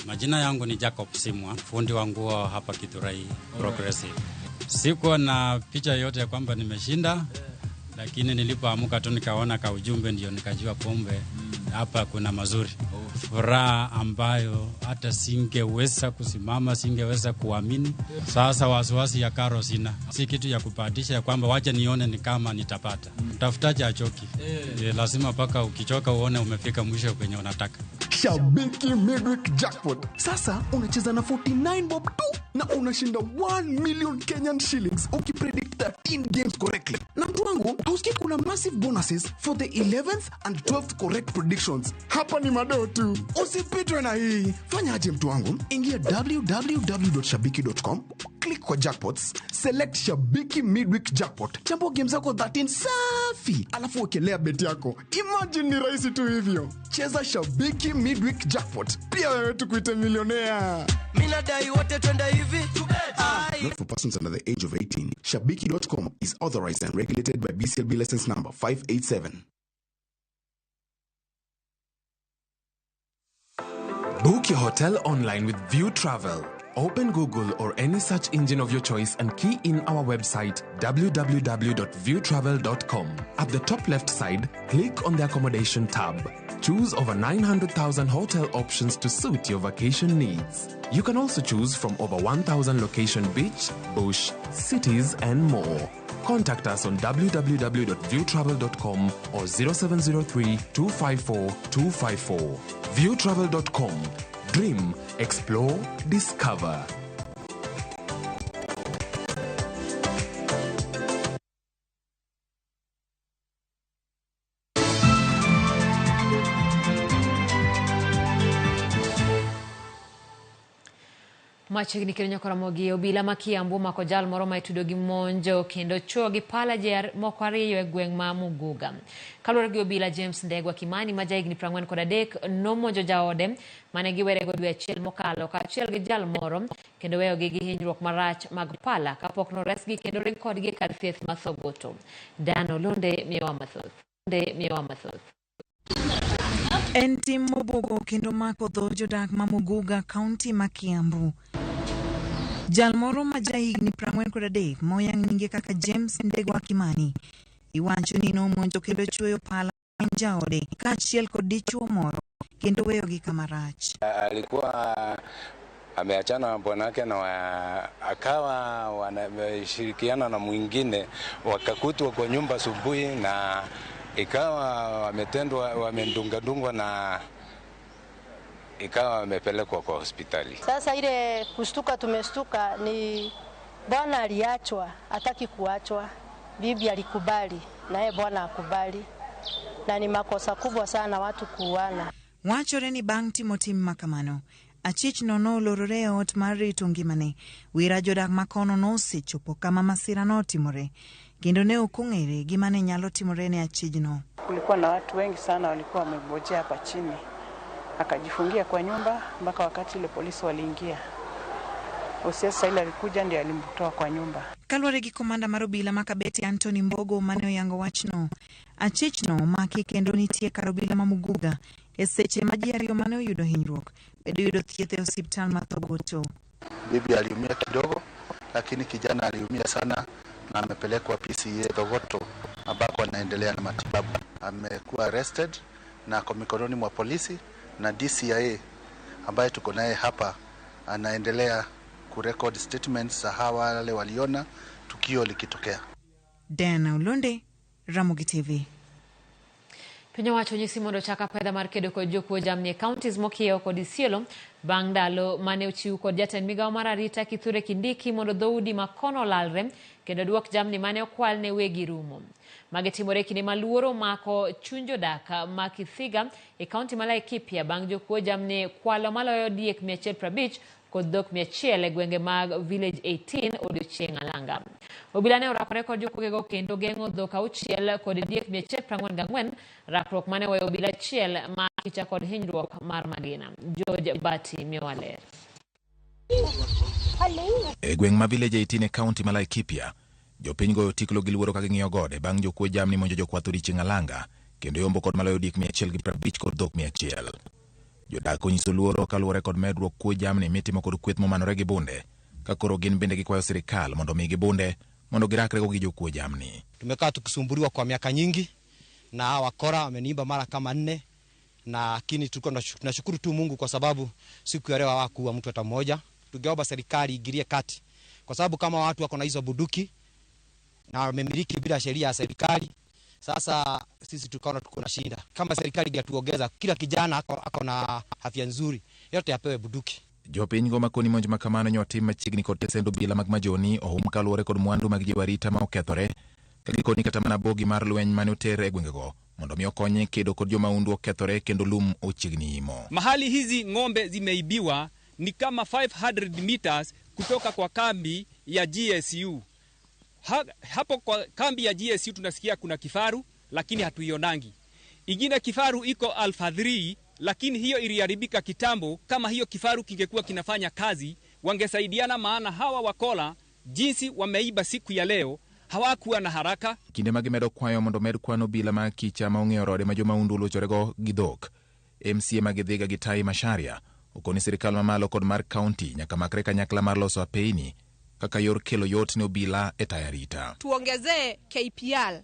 Majina yangu ni Jacob Simwa, fundi wa nguo hapa Githurai Progressive. Sikuwa na picha yote ya kwamba nimeshinda, lakini nilipoamka tu nikaona ka ujumbe ndio nikajua pombe hapa kuna mazuri. Furaha ambayo hata singeweza kusimama, singeweza kuamini. Sasa wasiwasi ya karo sina. Si kitu ya kupatisha ya kwamba wacha nione ni kama nitapata. Mtafutaji hachoki. Lazima paka ukichoka uone umefika mwisho kwenye unataka. Shabiki Midweek Jackpot. Sasa unacheza na 49 bob tu na unashinda 1 million Kenyan shillings ukipredict 13 games correctly. Na mtu wangu, hausikii kuna massive bonuses for the 11th and 12th correct predictions. Hapa ni madoo tu. Usipitwe na hii. Fanya aje mtu wangu? Ingia www.shabiki.com, click kwa jackpots, select Shabiki Midweek Jackpot. Chambua games zako 13 safi, alafu wekelea bet yako. Imagine ni rahisi tu hivyo. Cheza Shabiki Midweek Jackpot. Pia wewe tukuite millionaire. Mina dai wote twende hivi. Not for persons under the age of 18. Shabiki.com is authorized and regulated by BCLB license number 587. Book your hotel online with View Travel. Open Google or any search engine of your choice and key in our website www.viewtravel.com. At the top left side, click on the accommodation tab. Choose over 900,000 hotel options to suit your vacation needs. You can also choose from over 1,000 location beach, bush, cities and more. Contact us on www.viewtravel.com or 0703 254 254. Viewtravel.com. Dream, explore, discover. Machiegni kendo nyaka Ramogi obila ma Kiambu omako jal moro ma itudo gi monjo kendo chuo gi pala ji moko ariyo e gweng' ma Muguga. Kaluwore gi obila, James Ndegwa Kimani ma jahigni 43 nomonjo jaode mane giwerego dwe achiel mokalo kaachiel gi jal moro kendo weyogi gi hinyruok marach mag pala kapok noresgi kendo ring kodgi e kar thieth ma Thogoto. Dan Olunde miyowa mathoth. En tim mobuogo kendo mako dho jodak ma Muguga, kaunti ma Kiambu. Jal moro ma jahigni 43 moyang nyinge kaka James Ndegwa Kimani iwacho ni nomonjo kendo chwoyo pala en jaode kaachiel kod dichuo moro kendo weyogi kama rach. Alikuwa ameachana na bwanake na akawa wanashirikiana na mwingine, wakakutwa kwa nyumba asubuhi na ikawa wametendwa, wamendungadungwa na ikawa wamepelekwa kwa hospitali. Sasa ile kushtuka tumestuka ni bwana aliachwa, hataki kuachwa. Bibi alikubali naye bwana akubali. Na ni makosa kubwa sana watu kuuana. Wachore ni bang' timo tim makamano, Achichno nolorore e ot mar rito ngimane. Wira jodak makono nosechopo kama masira notimore kendo ne ok ong'ere gima ne nyalo timore ne achijno. Kulikuwa na watu wengi sana walikuwa wamegojea hapa chini, akajifungia kwa nyumba mpaka wakati ile polisi waliingia. OCS ile alikuja ndiye alimtoa kwa nyumba. Kaluwore gi komanda mar obila ma Kabete Anthony Mbogo mane oyango wachno, achichno omaki kendo nitie kar obila ma Muguga e seche ma ji ariyo mane oyudo hinyruok bedo yudo thieth e osiptal ma Thogoto. Bibi aliumia kidogo, lakini kijana aliumia sana na amepelekwa PCEA Thogoto ambako anaendelea na matibabu. Amekuwa arrested na ako mikononi mwa polisi na DCIA ambaye tuko naye hapa anaendelea kurecord statements za hawa wale waliona tukio likitokea. Diana Olonde, Ramogi TV. Piny owacho onyisi mondo ochak apedha mar kedo kod jokuo jamni e counties mokiewo kod Isiolo bang' ndalo mane ochiw kod jatend migawo mar arita Kithure Kindiki mondo dhoudi ma kono olalre kendo duok jamni mane okwal ne wegi rumo. Magi timore e kinde ma luoro omako chuny jodak ma Kithiga e kaunti ma Laikipia bang' jokuo jamni kwalo maloyo diek 150 kod dhok 100 e gwenge mag Village 18 odiochieng' alanga. Obila ne orakore kod jokuogego kendo geng'o dhok 6 kod diek 144, rakruok mane oweyo obila achiel ma kicha kod hinyruok mar magina. George Bati miyowa ler. E gweng' ma Village 18 e kaunti ma Laikipia, jopiny goyo tiklo gi luoro ka ging'iyo gode bang' jokuo jamni monjo jokwath odiochieng' alanga kendo yombo kod maloyo diek 150 kod dhok 100. Jodak onyiso luoro kaluwore kod medruok kuo jamni mitimo kod kweth momanore gi bunde, ka koro gin bende gikwayo sirikal mondo omigi bunde mondo girakrego gi jokuo jamni. Tumekaa tukisumbuliwa kwa miaka nyingi na hawa wakora wameniiba mara kama 4, lakini tulikuwa tunashukuru tu Mungu kwa sababu siku ya leo hawakuua mtu hata mmoja. Tungeomba serikali ingilie kati kwa sababu kama watu wako na hizo bunduki na wamemiliki bila sheria ya serikali, sasa sisi tukaona tuko na shida. Kama serikali ingatuongeza kila kijana ako na afya nzuri, yote apewe bunduki. Jopiny go makoni monj makamano nyotim machiegni kod tesend obila mag Majoni ohum kaluwore kod mwandu mag jiwo arita ma okethore, ka gikoni kata mana bogi mar lweny mane oter e gwengego mondo mi okonye kedo kod jomaundu okethore kendo lum ochiegni imo. Mahali hizi ng'ombe zimeibiwa ni kama 500 meters kutoka kwa kambi ya GSU. Hapo kwa kambi ya GSU tunasikia kuna kifaru lakini hatuionangi. Ingine kifaru iko Alpha 3 lakini hiyo iliharibika kitambo. Kama hiyo kifaru kingekuwa kinafanya kazi wangesaidiana, maana hawa wakola jinsi wameiba siku ya leo hawakuwa na haraka. Kinde ma gimedo kwayo mondo med kwan obila ma kicha ma ong'eyo rode ma jomaundu olochorego gi dhok. MCA ma Githiga gi Tai Macharia okoni sirikal mamalo kod mar kaunti nyaka makre kanyakla mar loso apeini kaka yor kelo yot ne obila e tayo arita. Tuongezee KPR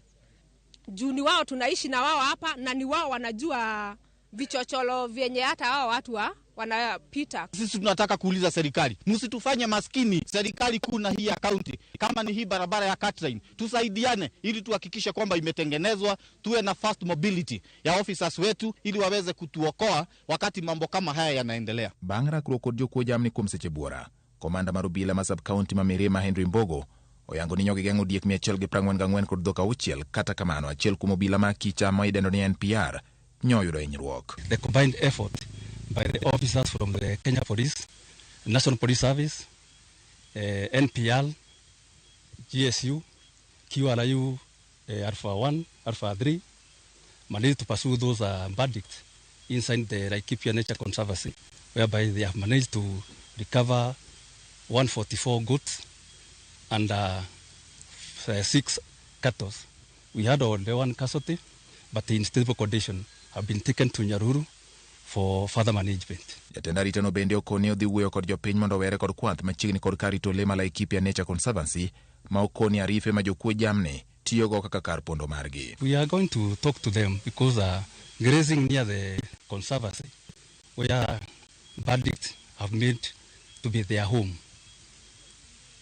juu ni wao tunaishi na wao hapa na ni wao wanajua vichocholo vyenye hata wao watu wanapita. Sisi tunataka kuuliza serikali, msitufanye maskini. Serikali kuu na hii ya kaunti, kama ni hii barabara ya Catline, tusaidiane ili tuhakikishe kwamba imetengenezwa, tuwe na fast mobility ya officers wetu ili waweze kutuokoa wakati mambo kama haya yanaendelea. Bang' rakruok kod jokuo jamni kuom seche buora, komanda mar obila ma sub county ma Mirima Henry Mbogo oyango ni nyogi geng'o diek 144 kod dhok 6. Kata kamano achiel kuom obila ma kicha ma idendo ni NPR nyoyudo hinyruok. The combined effort by the officers from the Kenya Police, National Police Service, NPR, GSU, QRU, Alpha 1, Alpha 3, managed to pursue those bandits inside the Laikipia Nature Conservancy, whereby they have managed to recover 144 goats and 6 cattle. We had only one casualty, but in stable condition, have been taken to Nyahururu for further management. Jatend arita no bende okoni odhi wuoyo kod jopiny mondo owere kod kwath machiegni kod kar rito le ma Laikipia Nature Conservancy ma okoni arife ma jokuo jamni tiyogo kaka kar pondo margi. We are going to talk to them because grazing near the conservancy where bandits have made to be their home,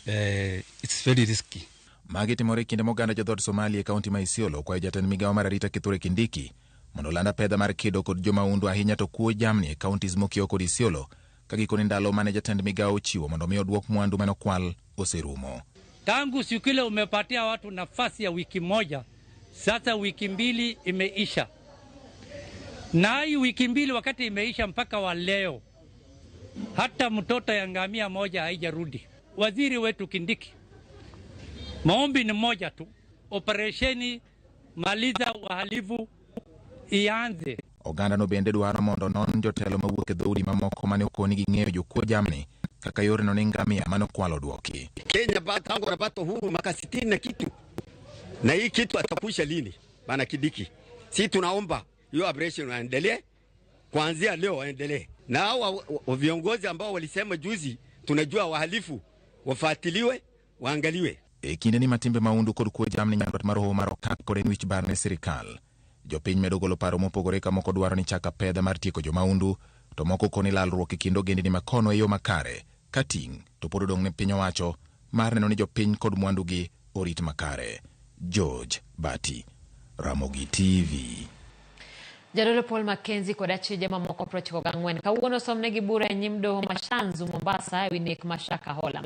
it's very risky. Magi timore kinde moganda jodhod Somalia e kaunti ma Isiolo kwayo jatend migawo mar arita Kithure Kindiki mondo olanda pedha mar kedo kod jomaundu ahinya to kuo jamni e counties mokiewo kod Isiolo ka gikone ndalo mane jatend migawo ochiwo mondo mi oduok mwandu mane okwal oserumo. Tangu siku ile umepatia watu nafasi ya wiki moja, sasa wiki 2 imeisha. Na hii wiki 2 wakati imeisha mpaka wa leo, Hata mtoto ya ngamia moja haijarudi. Waziri wetu Kindiki, maombi ni moja tu, operesheni maliza wahalifu ianze. Oganda no bende dwaro mondo non jotelo mawuok e dhoudi mamoko mane okoni ging'eyo jokuo jamni kaka yorno ne ngamia manokwalo duoki. Kenya tangu wanapata uhuru miaka 60 na kitu, na hii kitu atakusha lini? Bana Kindiki, si tunaomba hiyo operation waendelee kuanzia leo, waendelee na hao viongozi ambao walisema juzi, tunajua wahalifu wafuatiliwe, waangaliwe. E kinde ni matimbe maundu kod kuo jamni nyandwat mar hoho mar Okak kod en wich bar ne sirikal. Jopiny medo golo paro mopogore ka moko dwaro ni chaka pedha mar tieko jomaundu, to moko koni lalruok e kind ogendini makono e yo makare ka ting' to pod odong' ne piny owacho mar neno ni jopiny kod mwandugi orit makare. George Bati, Ramogi TV. Jadolo Paul Mackenzie kod achije mamoko 94 kawuono osomnegi bura e nyim doho ma Shanzu Mombasa ewi nek ma Shakahola.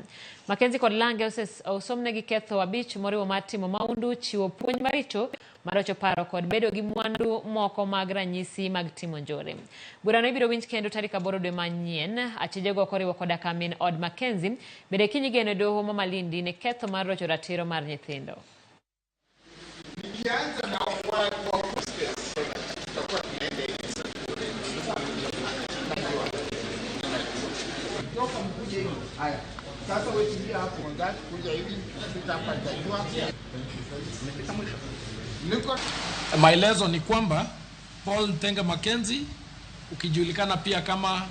Mackenzie kod Lange osomnegi ketho 5 moriwo mar timo maundu, chiwo puonj maricho, marocho paro kod bedo gi mwandu moko mag ranyisi mag timo njore. Burano ibiro winj kendo tarik 8 dwe manyien. Achijego koriwo koda ka min od Mackenzie bende kiny igeno e doho ma Malindi ne ketho mar rocho ratiro mar nyithindo. Maelezo ni kwamba Paul Ntenga Mackenzie, ukijulikana pia kama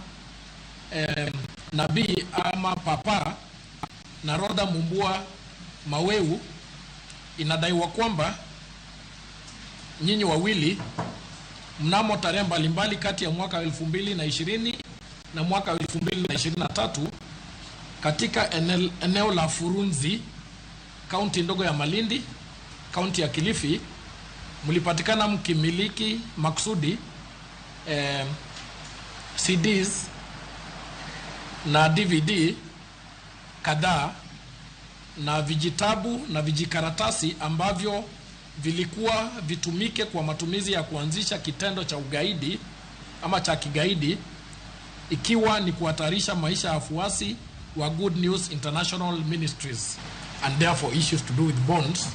nabii ama papa, na Rhoda Mumbua Maweu, inadaiwa kwamba nyinyi wawili mnamo tarehe mbalimbali kati ya mwaka 2020 na mwaka 2023 katika eneo la Furunzi, kaunti ndogo ya Malindi, kaunti ya Kilifi, mlipatikana mkimiliki maksudi CDs na DVD kadhaa na vijitabu na vijikaratasi ambavyo vilikuwa vitumike kwa matumizi ya kuanzisha kitendo cha ugaidi ama cha kigaidi, ikiwa ni kuhatarisha maisha ya wafuasi wa Good News International Ministries and therefore issues to do with bonds.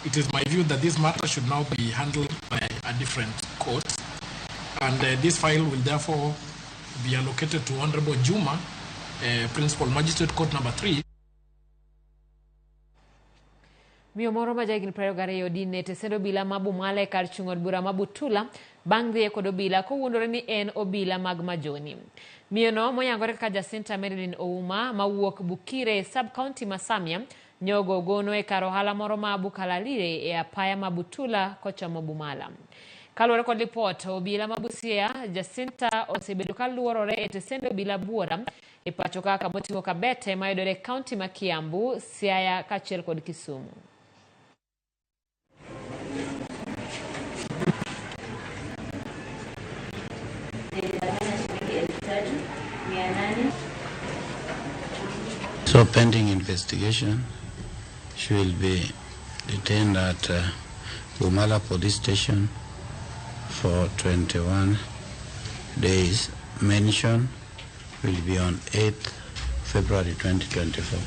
It is my view that this matter should now be handled by a different court, and this file will therefore be allocated to Honorable Juma, Principal Magistrate Court number 3. Miyo moro ma jahigni 22 odin e tesend obila ma Bumala e kar chung' od bura ma Butula bang' dhiye kod obila kowuondore ni en obila mag Majoni. Miyo no moyangore kaka Jacinta Marilyn Ouma mawuok Bukire sub-county ma Samia nyogo gono e kar ohala moro ma Bukalalire e apaya ma Butula kochomo Bumala. Kaluwore kod lipot, obila ma Busia Jacinta osebedo kaluorore e tesend obila buora e pacho kaka moting'o Kabete mayudore e kaunti ma Kiambu, Siaya kaachiel kod Kisumu. So pending investigation, she will be detained at Bumala Police Station for 21 days. Mention will be on 8th February 2024.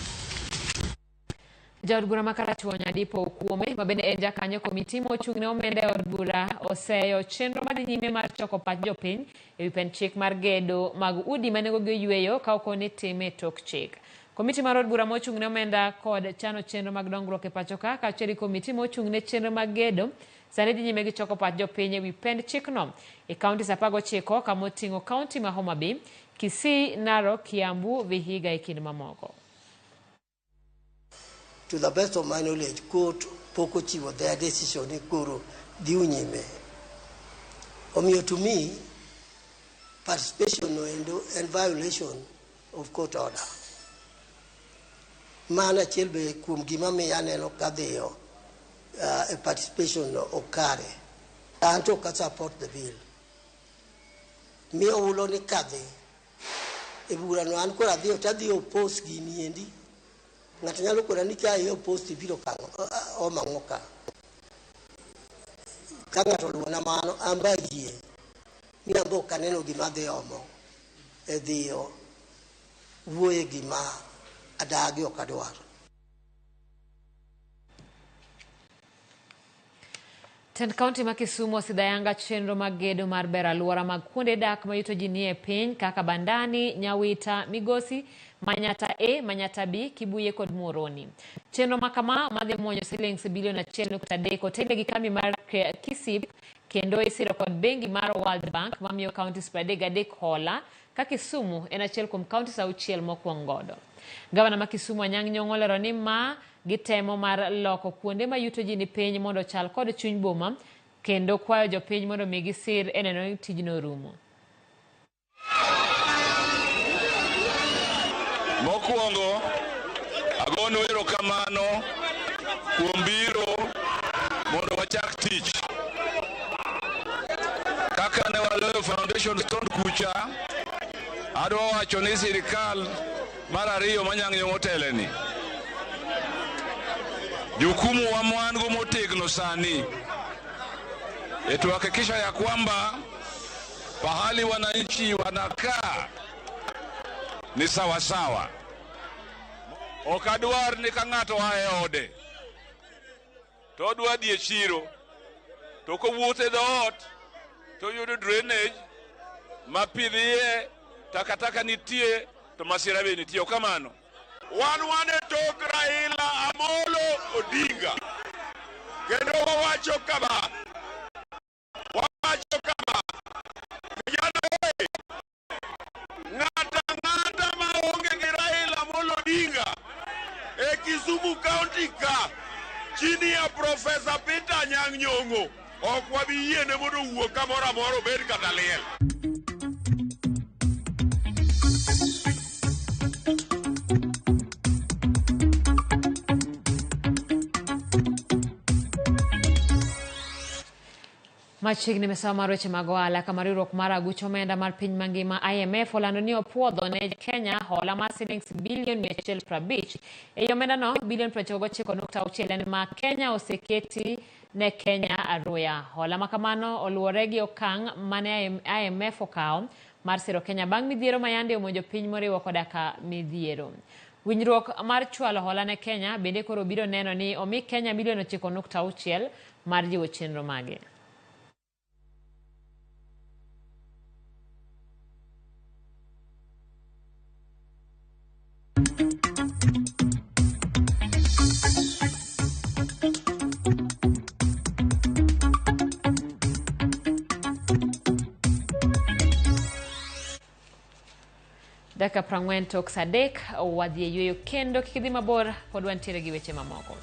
Jaod bura ma Karachuonyo Adipo Okuome ma bende en jakanyo komiti mochung' ne omenda e od bura oseyo chenro madhi nyime mar choko pach jopiny ewi pend chik mar gedo mag udi ma nengogi oyweyo ka ok ni time e tok chik. Komiti mar od bura mochung' ne omenda kod chano chenro mag dongruok e pacho ka kaachiel gi komiti mochung' ne chenro mag gedo sani dhi nyime gi choko pach jopiny ewi pend chikno e kaunti 19 kamoting'o kaunti ma Homa Bay, Kisii, Narok, Kiambu, Vihiga e kind mamoko. To the best of my knowledge, court pok ochiwo their decision ni koro dhi nyime. Omiyo to me, participation no endo en violation of court order. Mano achiel be kuom gima miyo aneno ka dhiyo e participation no ok kare. An to ok support the bill. Miyo ulo ni kadhi e burano an koro adhiyo to adhi oppose gini endi. Ng'ato nyalo kona ni ka i oppose ibiro kang'o omo ang'o ka. Ka ng'ato oluwona mano an be ayie ni an be ok aneno gima adhi omo e dhiyo wuoye gima adagi ok adwar. Tend kaunti ma Kisumu osidhayanga chenro mag gedo mar bero alwora mag kuonde dak ma yuto ji nie piny kaka Bandani, Nyawita, Migosi, Manyata A, Manyata B, Kibuye kod Muhoroni. Chenro ma kama madhi muonyo silings bilion 1.3 otelne gi kambi mar KISIP kendo isiro kod bengi mar World Bank mamiyo counties 33 hola ka Kisumu en achiel kuom counties 6 mokwong godo. Gavana ma Kisumu Anyang' Nyong'o olero ni ma gitemo mar loko kuonde ma yuto ji ni piny mondo ochal kod chuny boma kendo kwayo jopiny mondo mi gisir e neno ni tijno orumo. Mokwongo, agonu erokamano kuom biro mondo wachak tich. Kaka ne waloyo foundation stone kucha, adwa wacho ni sirikal mar ariyo ma Anyang' Nyong'o oteleni. Jukumu wa mwangu motegno sani e tuhakikisha ya kwamba pahali wananchi wanakaa ni sawa sawa. Ok adwar ni ka ng'ato oa e ode to odwa dhi e chiro to kowuotho e dhoot to yudo drainage ma pi dhiye, takataka nitie to masira be nitie. Ok kamano. Wan wan e tok Raila Amolo Odinga kendo wawacho kama, vijana oye, ng'ata ng'ata maonge gi Raila Amolo Odinga e Kisumu County ka chini ya Profesa Peter Anyang' Nyong'o ok wabi yiene mondo owuog kamoro amora obed kata liel. Machiegni misawo mar weche mag ohala kama riwruok mar aguch omenda mar piny mangima IMF olando ni opuodho ne Kenya hola mar silings bilion 150. Ei omendano bilion 99.6 en ma Kenya oseketi ne Kenya aruya. Hola ma kamano oluwore gi okang' mane IMF okawo mar siro Kenya bang' midhiero ma yande omonjo piny moriwo koda ka midhiero. Winjruok mar chwalo hola ne Kenya bende koro biro neno ni omi Kenya milion 9.6 mar jiwo chenro mage. Dakika 40 tok saa 3 wadhi e yueyo kendo kik idhi mabor pod wantiere gi weche mamoko.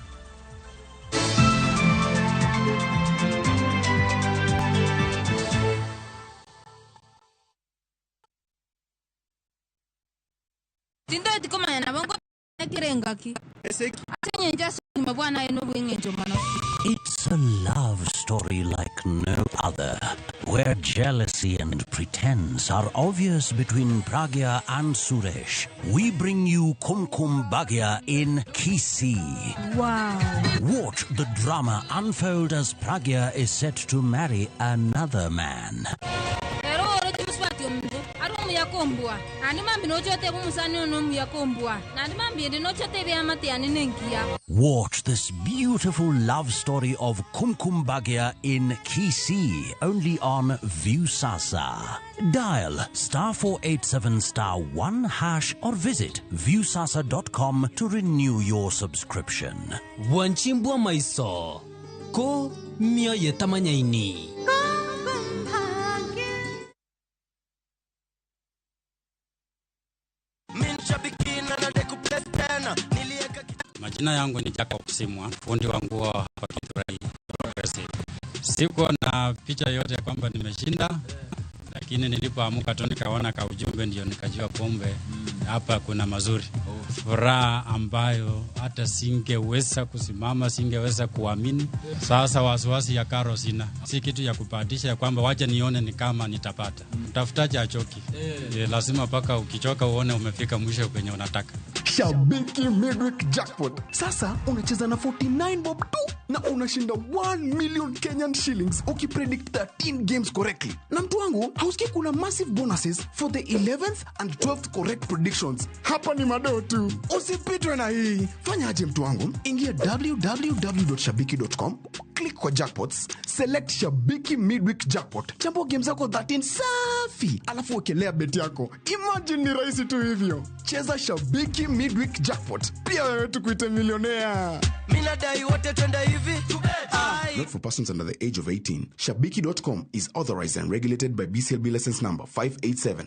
It's a love story like no other, where jealousy and pretense are obvious between Pragya and Suresh. We bring you Kumkum Bhagya in Kisii. Wow. Watch the drama unfold as Pragya is set to marry another man. Watch this beautiful love story of Kumkum Bhagya in Kisii, only on Viusasa. Dial *487*1# or visit viusasa.com to renew your subscription. Wanchimbwa maiso ko mioyo tamanyaini. Majina yangu ni Jacob Simwa, fundi wa nguo hapa Githurai Progressive. Sikuwa na picha yote kwamba nimeshinda, lakini nilipoamka tu nikaona ka ujumbe, ndio nikajua kumbe hapa kuna mazuri. Furaha ambayo hata singeweza kusimama, singeweza kuamini. Sasa wasiwasi ya karo sina, si kitu ya kupatisha ya kwamba wacha nione ni kama nitapata. Mtafutaji achoki. Lazima paka ukichoka uone umefika mwisho kwenye unataka. Shabiki Midweek Jackpot. Sasa unacheza na 49 bob tu Na unashinda 1 million Kenyan shillings ukipredict 13 games correctly. Na mtu wangu, hausikii kuna massive bonuses for the 11th and 12th correct predictions. Hapa ni madoo tu. Usipitwe na hii. Fanya aje mtu wangu? Ingia www.shabiki.com, click kwa jackpots, select Shabiki Midweek Jackpot. Chambua game zako 13 safi, alafu wekelea bet yako. Imagine ni rahisi tu hivyo. Cheza Shabiki Midweek Jackpot. Pia wewe tukuite milionea. Minadai wote twende hivi. Not for persons under the age of 18. Shabiki.com is authorized and regulated by BCLB license number 587.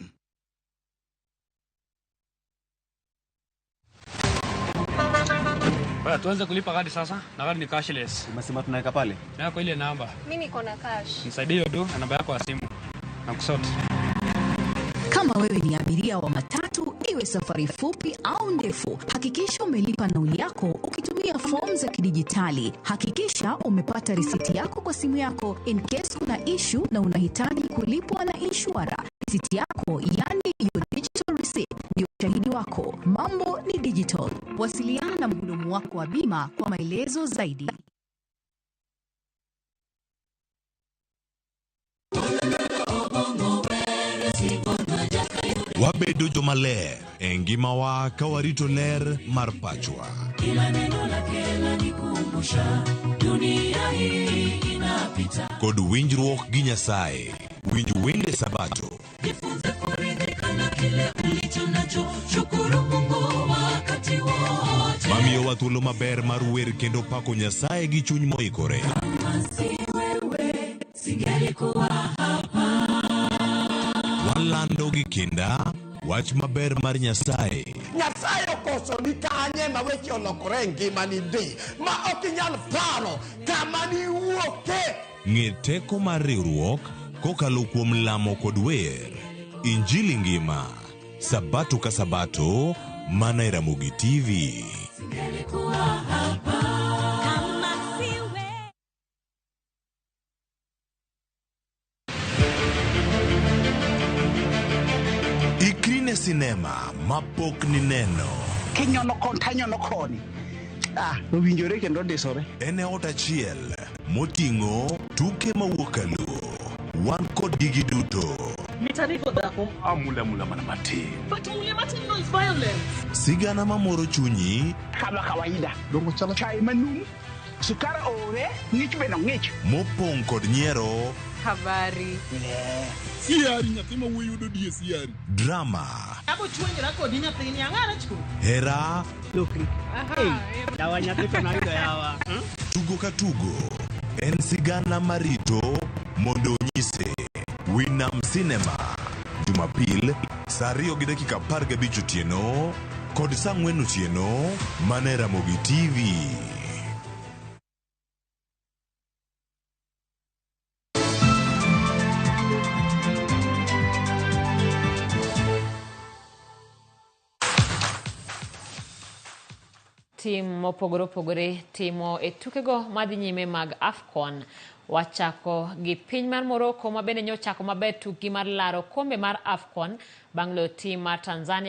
Bwana, tuanze kulipa kadi sasa na kadi ni cashless. Umesema tunaweka pale? Yako ile namba. Mimi niko na cash. Nisaidie hiyo tu na namba yako ya simu. Na kusort. Kama wewe ni abiria wa matatu, iwe safari fupi au ndefu, hakikisha umelipa nauli yako ukitumia fomu za kidijitali. Hakikisha umepata risiti yako kwa simu yako in case kuna issue na unahitaji kulipwa na inshura. Risiti yako, yani your digital receipt, ndio ushahidi wako. Mambo ni digital. Wasiliana na mhudumu wako wa bima kwa maelezo zaidi. Wabedo jomaler e ngimawa ka warito ler mar pachwa. Kila neno lake lanikumbusha dunia hii inapita. Kod winjruok gi Nyasaye. Winj wende Sabato. Jifunze kuridhika na kile ulicho nacho, shukuru Mungu wakati wote. Mamiyowa thuolo maber mar wer kendo pako Nyasaye gi chuny moikore. Kama si wewe singelikuwa hapa. Walando gi kinda wach maber mar Nyasaye. Nyasaye okoso ni kanye ma weche olokore e ngimani ndi ma ok inyal paro kama niwuoke. Ng'e teko mar riwruok kokalo kuom lamo kod wer. Injili ngima. Sabato ka Sabato mana e Ramogi TV. Singelikuwa hapa. Kama si wewe. Ikri ne sinema mapok nineno. Kinyono kon tanyono koni. Ah, owinjore kendo ndisore. En e ot achiel moting'o tuke mawuok kaluo. Wan kod gigi duto. Mitarigo dhako. Amula mula mana matin. But mule matin no is violence. Sigana mamoro chunyi. Kama kawaida. Dongo chalo chai manum. Sukari ore, ng'ich be no ng'ich. Mopong' kod nyiero. Habari. Siari nyathi ma wuoyi yudo die siari. Drama. Abo chuonyra kodi nyathini ang'ara chu. Hera. Lokri. Yawa nyathi to nayudo yawa. Tugo ka tugo. En sigana marito mondo onyise. Winam Cinema. Jumapil, saa 2:15 otieno kod saa 4 otieno mana e Ramogi TV. Tim mopogore opogore timo e tukego madhi nyime mag AFCON. Wachako gi piny mar Morocco ma bende nyochako maber tukgi mar laro kombe mar AFCON bang' loyo tim mar Tanzania.